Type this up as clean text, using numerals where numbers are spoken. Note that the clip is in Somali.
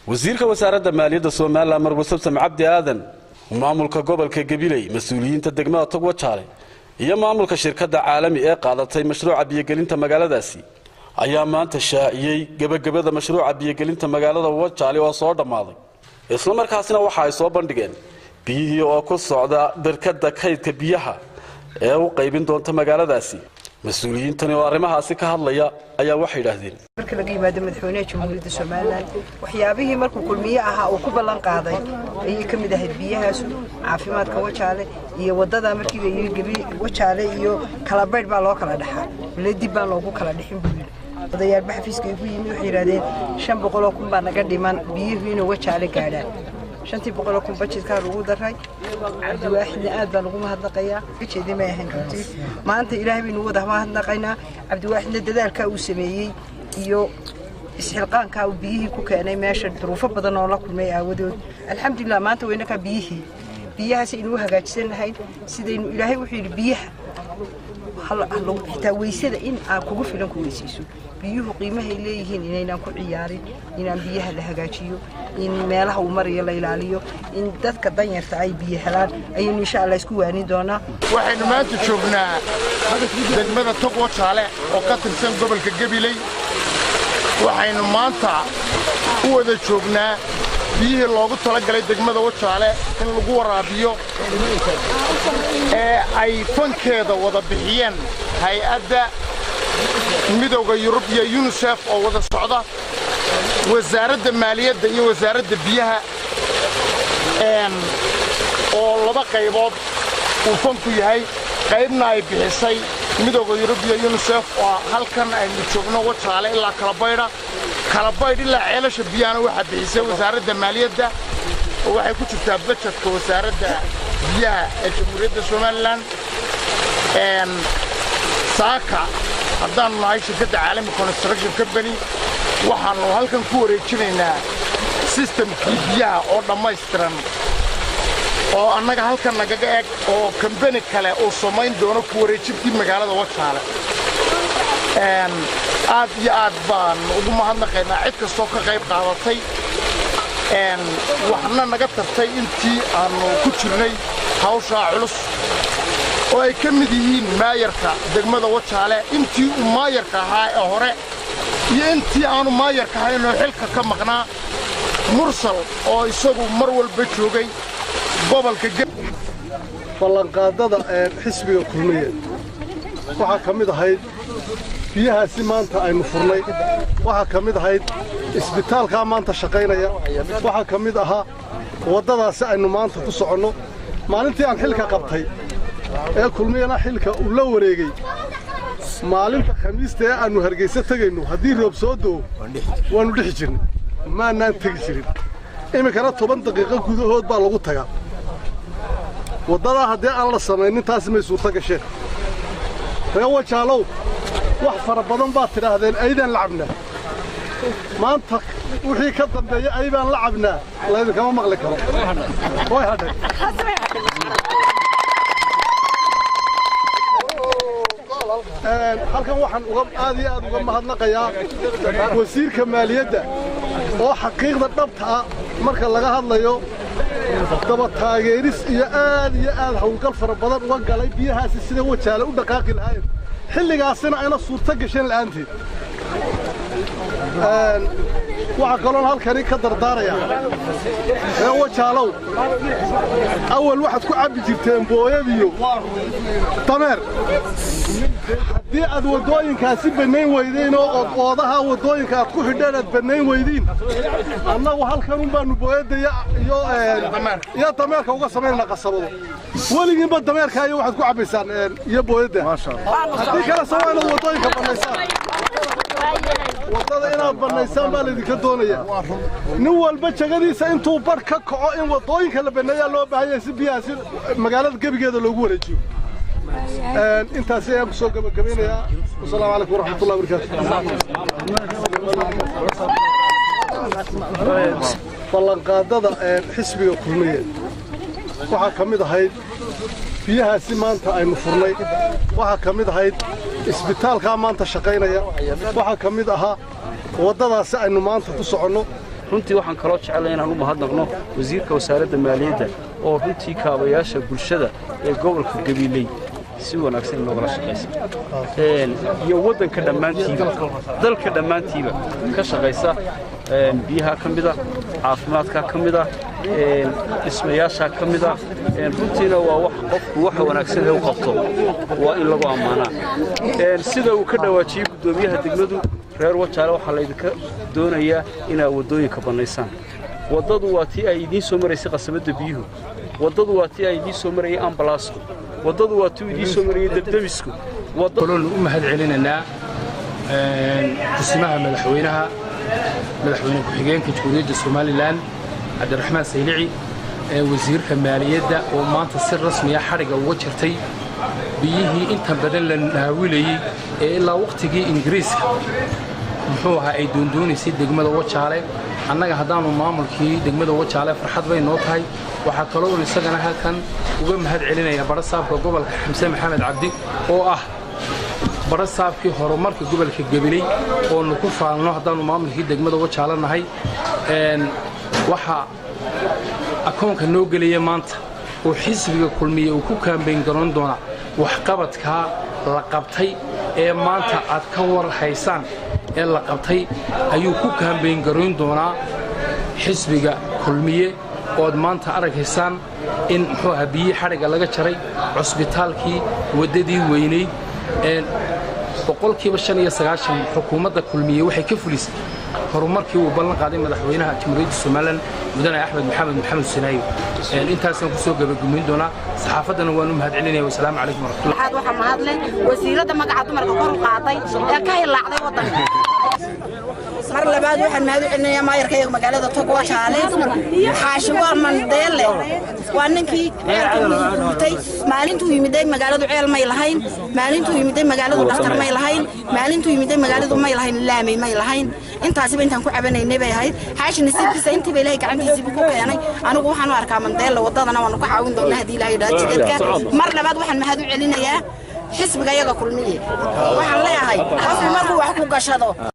Wasiirka wasaaradda maaliyadda Somaliland Marwe Samsam Cabdi Aadan, maamulka gobolka Gabiley, mas-uuliyiinta degmada Togwajaale iyo maamulka shirkadda Caalami ee qaadatay mashruuca biyogelinta magaaladaasi ayaa maanta shaaciyey gebagabada mashruuca biyogelinta magaalada Wajaale oo soo dhammaaday. Isla markaasina waxa ay soo bandhigeen biyihii oo ku socda barkadda kaydka biyaha ee u qaybin doonta magaaladaasi. Mas-uuliyiintani oo arrimahaasi ka hadlaya ayaa waxay yidhaahdeen: Marka laga yimaado madaxweynaha Jamhuuriyadda Somaliland, waxyaabihii markuu Kulmiye ahaa uu ku ballan qaaday ayay ka mid ahayd biyahaasu, caafimaadka Wajaale iyo waddada. Markii la yidhi Gebi Wajaale iyo Kalabaydh baa loo kala dhexaa, wale dib baan loogu kala dhixin buu yidhi. Odayaalba xafiiska igu yimid, waxay yidhahdeen 500,000 baa naga dhiman biyuhu inuu Wajaale gaadhaan. 500,000 budgetkaa lagu daray. Cabdiwaaxidna aad baan ugu mahadnaqayaa. Jeedi may ahayn runtii. Maanta Ilaahay baynu wada mahadnaqaynaa. Cabdiwaaxidna dadaalkaa uu sameeyey iyo isxilqaankaa uu biyihii ku keenay meesha, duruufo badan oo la kulmay aawadood, alxamdulilah, maanta waynakaa biyihii, biyahaas aynu u hagaajisan lahayn. Sidaynu Ilaahay wuxuu yidhi biyaha xitaa weysada in aa kugu filan ku weysayso. Biyuhu qiimahay leeyihiin inaynaan ku ciyaarin, inaan biyaha la hagaajiyo, in meelaha uu marayo la ilaaliyo, in dadka danyarta ay biyo helaan ayaynu insha Allah isku waanin doonaa. Waxaynu maanta joognaa degmada Togwajaale oo ka tirsan gobolka Gabiley. Waxaynu maanta u wada joognaa biyihii loogu talagalay degmada Wajaale in lagu waraabiyo ee ay fankeeda wada bixiyeen hay-adda Midowda Yurub iyo UNISEF oo wada socda, wasaaradda maaliyadda iyo wasaaradda biyaha, oo laba qaybood uu fanku yahay. Qaybna ay bixisay Midowda Yurub iyo UNISEF oo halkan aynu joogno Wajaale ilaa Kalabaydha, Kalabaydh ilaa ceelasha biyahana waxaa bixisay wasaaradda maaliyadda, oo waxay ku jirtaa budgetka wasaaradda biyaha ee Jamhuuriyadda Somaliland. Saaka haddaannu nahay shirkadda Caalami Construction Company, waxaannu halkan ku wareejinaynaa systemkii biyaha oo dhammaystiran oo annaga halkan nagaga eg, oo company kale uu samayn doono ku wareejintii magaalada Wajaale. Aad iyo aad baan ugu mahadnaqaynaa cid kastoo ka qayb qaadatay, waxna naga tartay intii aannu ku jirnay hawshaa culus, oo ay ka mid yihiin maayarka degmada Wajaale intii uu maayarka ahaa ee hore iyo intii aanu maayarka ahaynoo xilka ka maqnaa, Mursal oo isagu mar walba joogay gobolka. Ballanqaadada ee xisbiga Kulmiye waxaa ka mid ahayd biyahaasi maanta aynu furnay, waxaa ka mid ahayd isbitaalkaa maanta shaqaynaya, waxaa ka mid ahaa waddadaasi aynu maanta ku soconno. Maalintii aan xilka qabtay ee Kulmiyana xilka uu la wareegay, maalinta Khamiista ee aannu Hargayso tegayno, haddii roob soo do'o waannu dhixi jirnay, maannaan tegi jirin. Iminkana 10 daqiiqo gudahood baa lagu tagaa waddadaa. Haddii aan la samaynin taasi may suurto gasheen. Ree Wajaalow, wax fara badan baad tidhaahdeen aydaan la cabnaa. Maanta wixii ka dambeeya aydaan la cabnaa laydinkama maqli karo, way hadhay. Halkan waxaan uga aad iyo aad uga mahadnaqayaa wasiirka maaliyadda oo xaqiiqda dhabta ah marka laga hadlayo daba taageeris iyo aad iyo aad hawlgal fara badan uga galay biyahaasi sida Wajaale u dhaqaaqi lahaayeen, xilligaasina ayna suurto gasheen la'aanteed. Waxaa kaloon halkani ka dardaarayaa ree Wajaalow, awal waxaad ku cabbi jirteen booyadiyo dameer. Haddii aad waddooyinkaasi bannayn weydiin oo ood oodaha waddooyinka aad ku xidheen aad bannayn weydiin, annagu halkanun baannu booyadda iyo dameerka uga samaynana qasabado. Weligiinba dameerka iyo waxaad ku cabbaysaan iyo booyadda. Haddii kale se waa inaad waddooyinka bannaysaan. Waddada inaad bannaysaan baa laydinka doonaya. Nin walba jagadiisa intuu bar ka kaco in waddooyinka la banneeyaa loo baahan yahay si biyaha si magaalada gebigeeda loogu wareejiyo. Intaasi ayaan kusoo gabagabaynayaa. Wasalaamu calaykum waraxmatullahi wabarakaatu. Ballanqaadada ee xisbiga Kulmiye waxaa ka mid ahayd biyahaasi maanta aynu furnay, waxaa ka mid ahayd isbitaalkaa maanta shaqaynaya, waxaa ka mid ahaa waddadaasi aynu maanta ku soconno. Runtii waxaan kaloo jeclay inaan u mahadnaqno wasiirka wasaaradda maaliyadda oo runtii kaabayaasha bulshada ee gobolka Gabiley si wanaagsan inoogala shaqaysa iyo waddanka dhammaantiiba, dalka dhammaantiiba ka shaqaysa. Biyaha ka mid ah, caafimaadka ka mid ah, dhismayaasha ka mid ah. Runtiina waa wax qofku waxa wanaagsan ee u qabto waa in lagu ammaanaa. Sida uu ka dhawaajiyey guddoomiyaha degmadu, reer Wajaale waxaa laydinka doonayaa inaad waddooyinka bannaysaan. Waddadu waa tii ay idiin soo maraysay qasabadda biyuhu, waddadu waa tii ay idiin soo marayay ambalaasku, waddadu waa tii idiin soo marayay debdebisku. Kaloonu u mahad celinaynaa kusimaha madaxweynaha, madaxweyne ku-xigeenka Jamhuuriyadda Somalilan Cabdiraxmaan Saylici, wasiirka maaliyadda oo maanta si rasmiya xadhigga uga jirtay biyihii inta badan la naawilayey ee ilaa wakhtigii Ingiriiska muxuu ahaa ay doondoonaysay degmada Wajaale. Annaga haddaannu maamulkii degmada Wajaale farxad bay noo tahay. Waxaa kaloo un isagana halkan uga mahad celinaya badhasaabka gobolka Xamse Maxamed Cabdi oo ah badhasaabkii horumarka gobolka Gabiley oonu ku faalno haddaannu maamulkii degmada Wajaale nahay. Waxaa akoonka noo gelaya maanta oo xisbiga Kulmiye uu ku kaambayn garoon doonaa waxqabadkaa la qabtay ee maanta aad ka war haysaan ee la qabtay ayuu ku kaambayn garoyn doonaa xisbiga Kulmiye, ood maanta aragaysaan in muxuu ahaa biyihii xadhigga laga jaray, cusbitaalkii, waddadii weynayd. 95% xukuumadda Kulmiye waxay ka fulisay horumarkii uu ballan qaaday madaxweynaha Jamhuuriyadda Somalilan mudane Axmed Maxamed Maxamed Sinaayo. Intaasaan kusoo gabagabayn doonaa, saxaafaddana waan u mahad celinaya. Wasalaamu calaykum waraxmatullah. Waxaa mahadle wasiiradda magaca dumarka kor u qaaday ee ka hilaacday waddanka. Mar labaad waxaan mahad u celinayaa maayarkayaga magaalada Togwajaale Xaashi. Waa Mandeele, waa ninkii ceelka gurtay. Maalintuu yimiday magaaladu ceel may lahayn, maalintuu yimiday magaaladu dhakhtar may lahayn, maalintuu yimiday magaaladu may lahayn laamay may lahayn. Intaasiba intaan ku cabanaynay bay ahayd. Xaashi nasiibkiisa intiiba Ilaahay gacantiisiibu ku keenay. Anigu waxaan u arkaa Mandeele, waddadana waanu ka caawin doonaa haddii Ilaahay yidhaahdo jidadka. Mar labaad waxaan mahad u celinayaa xisbiga yaga Kulmiye. Waxaan leeyahay qofku markuu wax ku gashado